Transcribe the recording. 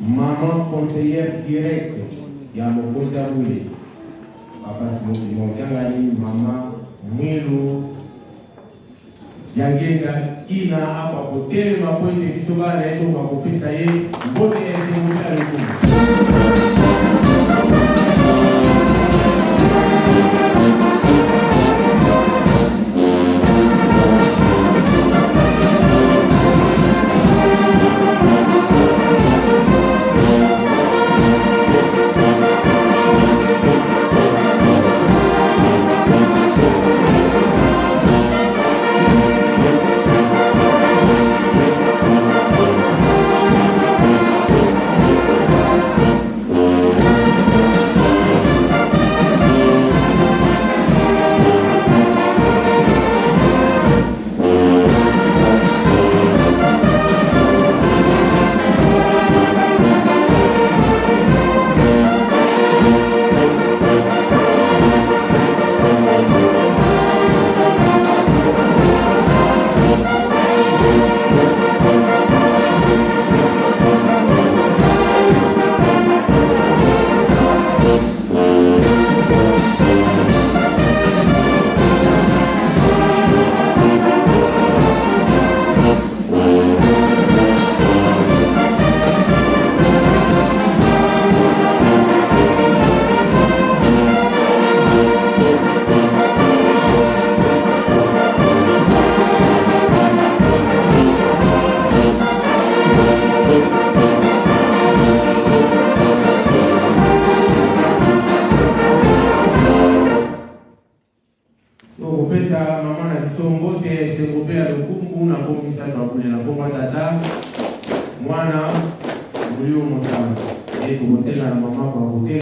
Maman conseillère directe ya mokonzi ya bule Papa Simon Kimbangu Kiangani, mama Mwilu Diangienda Kina akwa kotelema mpo ete biso bana na ye tokoka kopesa ye mbote ya esengo mpe ya lokumu. Tokopesa mama na biso mbote ya esengo mpe ya lokumu na nkombo misato ya bule, na nkombo ya Tata, Mwana, Molimo Mosantu. Nde tokosenga na mama kwa kotelema.